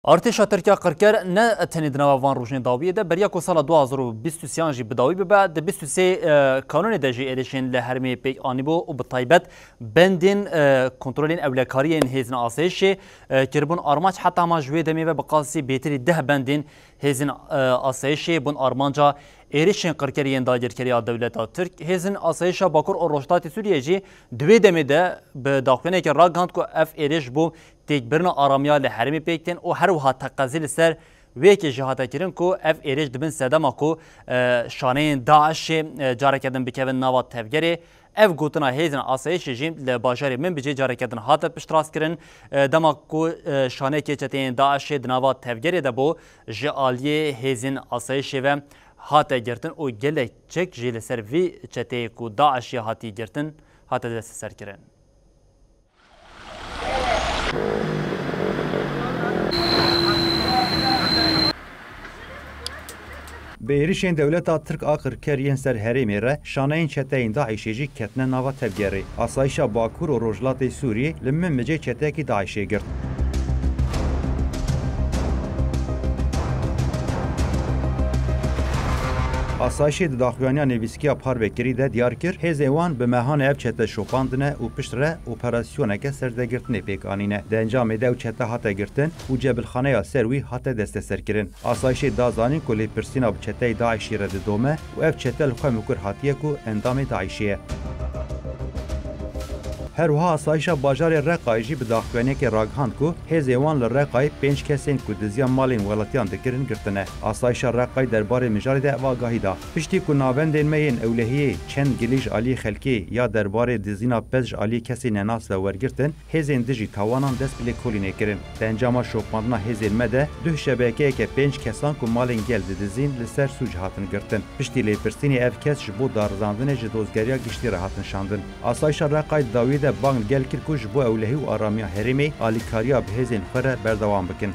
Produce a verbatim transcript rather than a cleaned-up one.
Artêşa Tirk ya qirker ne tenê di nava van rojên dawiyê de, beriya ku sala du hazar û bîst û sê jî bi dawî bibe, di bîst û sê, e, Kanûnê de jî êrişên li herêmê pêk anîbû û bi taybet bendên, e, kontrolên ewlekariyên hêzên asayişê, e, kiribûn armanc, heta ma ji wê demê ve bi qasî bêtirî deh bendên hêzên, e, asayişê bûn armanca êrişên qirkerî yên dagirkerî ya dewleta Tirk. Hêzên asayişa Bakur û Rojhilatê Sûriyê jî di wê demê de bi daxuyaniyekê ragihand ku ev êriş bû têkbirina aramiya li herêmê pêk tên û her wiha teqezî li ser wê yekê jî hate kirin ku ev êriş di bin sedema ku, e, şaneyên DAIŞê, e, careke din bikevin nava tevgerê. Ev gotina hêzên asayişê jî li bajarê Minbicê careke din hate piştrast kirin. E, dema ku, e, şaneyekê çeteyên DAIŞê di nava tevgerê de bû, ji aliyê hêzên asayişê ve hate girtin û gelek çek jî li ser vî çeteyê ku DAIŞê hatî girtin, hate desteserkirin. Bi êrişên dewleta Tirk a qirker yên ser herêmê re şaneyên çeteyên DAIŞê jî ketine nava tevgerê. Asayişa Bakur û Rojhilatê Sûriyê li Minbicê çeteyekî DAIŞê girt. Asayişê di daxuyaniya nivîskiya Parvekirî de diyar kir, hêzên wan bi mehanê ev çete şopandine û piştre operasyoneke serdegirtinê pêk anîne. Di encamê de ew çete hate girtin û cebilxaneya ser wî hate desteserkirin. Asayişê da zanîn ku lêpirsîna bi çeteyê DAIŞê re didome û ev çete li xwe mikur hatiye ku endamê DAIŞê ye. Her wiha asayişa bajarê Reqayê jî bi daxuyaniyekê ragihand ku hêzên wan li Reqayê pênc kesên ku diziya malên welatiyan dikirin girtine. Asayişa Reqayê derbarê mijarê de ev agahî da. Piştî ku navendên me yên ewlehiyê çend gilî ji aliyê xelkê ya derbarê dizîna pez ji aliyê kesên nenas ve wergirtin, hêzên dijî tawanan dest bi lêkolînê kirin. Di encama şopandina hêzên me de duh şebekeyeke pênc kesan ku malên gel didizîn li ser sûc hatin girtin. Piştî lêpirsînê ev kes ji bo darizandinê ji dozgeriya giştî re hatin şandin. Asayişa Reqayê di dawiyê de bang li gel kir ku ji bo ewlehî û aramiya herêmê alîkariya bi hêzên xwe re berdewam bikin.